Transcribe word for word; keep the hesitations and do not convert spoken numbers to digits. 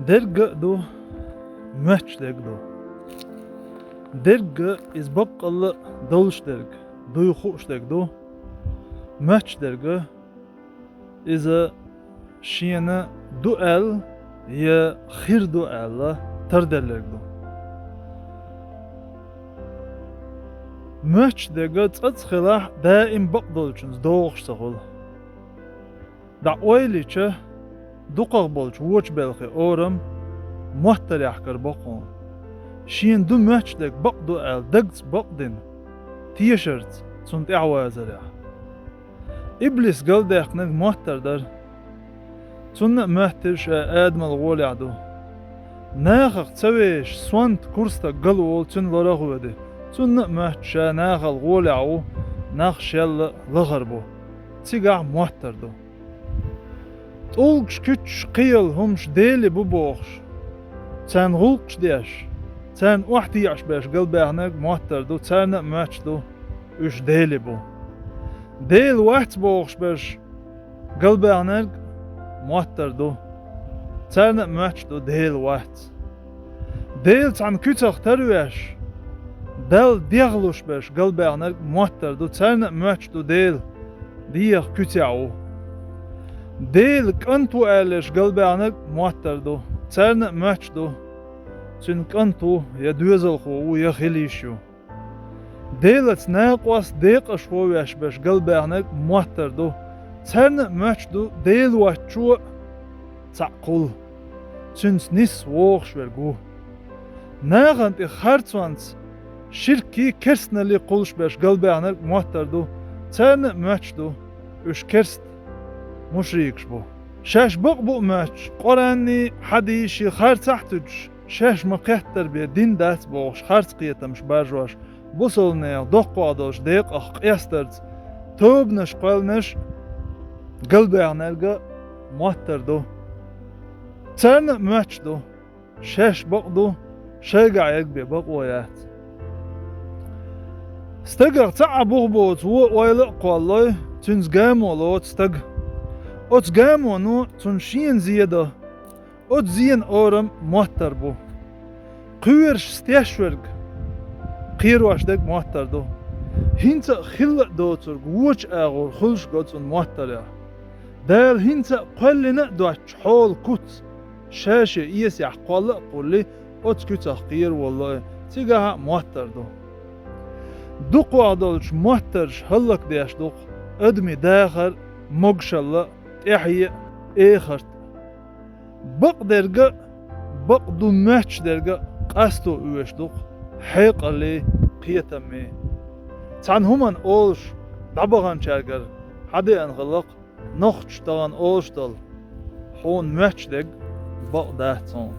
Дерг а ду, моьттуш дерг а ду. Дерг а иза баккъалла а долуш дерг, дуй хууш дерг ду. Моьттуш дерг а иза шена ду аьлла я хир ду аьлла тарделларг ду. Моьттуш дерг а цкъацкъа хилахь, даим бакъдолчуьнца догӀуш ца хуьлу. ДӀа ойла йича, дукхах болчу вочу белхи орам моттарехь карабо кхунна. Шена ду моьттуш дерг, бакъ ду аьлла, дагца бакъдина, тешарца цунна тӀаьхьавазарехь. Иблис галдаьккхинарг моттар дара. Цунна а моьттира ша Адамал гӀолехь ду. Нахах ца вешаш, сонта кура стаг галволу цуьнан лорах а воьду. Цунна а моьтту ша нахал гӀолехь ву, нах шелла а лахара бу. Цигахь а моттар ду. ТӀулгаш, куьчаш, кхиъна хӀумаш Дели бу бохуш, царна гӀуллакхаш деш, царна охьатаьӀаш берш галбаьхнарг моттар ду, царна а моьттуш ду, уьш Дели бу. Дела вац бохуш берш галбаьхнарг моттар ду, царна а моьттуш ду, Дела вац. Дела цхьана куьцах тарвеш, Далла дегӀ луш берш галбаьхнарг моттар ду, царна а моьттуш ду, Дела дегӀах куьцехь ву. Дела кӀант ву аьлларш галбаьхнарг моттар ду, царна а моьттуш ду, цуьнан кӀант ву, я доьзалхо ву, я хила йиш ю. Делаца накъост, декъашхо веш берш галбаьхнарг моттар ду, царна а моьттуш ду, Дела воцчо а цхьаъ кхуллу, цуьнца нисса вогӀуш верг ву. Нахана тӀе харцонца, ширкий, керстаналлий кхуллуш берш галбаьхнарг моттар ду, царна а моьттуш ду, уьш керста, мушрикаш бу. Шаьш бакъ бу а моьттуш, Къуръанний, хьадисий харцахь а туьдуш, шаьш ма-кхеттара бен дин дац бохуш, харц кхетамаш баржош, бусалбанех доккхох долчу декъах къестарца тобанаш кхоьллинарш галбаьхнарг а моттар ду. Царна а моьттуш ду, шаьш бакъ ду, шайгахь ерг бен бакъо яц. Стагах цхьаъ бух боцу вон ойла а кхоллой, цуьнца гамо лоцу стаг. Оцу гамоно цунна шена зен до. Оцу зенан орам моттар бу. Кхоьруш стеш верг кхерош дерг моттар ду. ХӀинца а хилла а доцург вочу агӀор хуьлуш го цунна моттарех. Дала хӀинца а кхоьллина а доцучу хьолан куц ша-шен эсехь кхолла а кхуллий, оцу куьцах кхераволлой, цигахь а моттар ду. Дукхох долчу моттарша хӀаллакдеш ду-кх адамийн дахар а, могушалла а, тӀаьхье а, эхарт а. Бакъдерг а, бакъ ду моьттуш дерг а къасто оьшуш ду-кх хьекъаллий, кхетаммий. Цхьана хӀуманна олуш дӀабаханчаьргара хьадеана хилла-кх нохчаша тахана олуш долу: «Хьуна моьттуш дерг бакъ дац хьуна».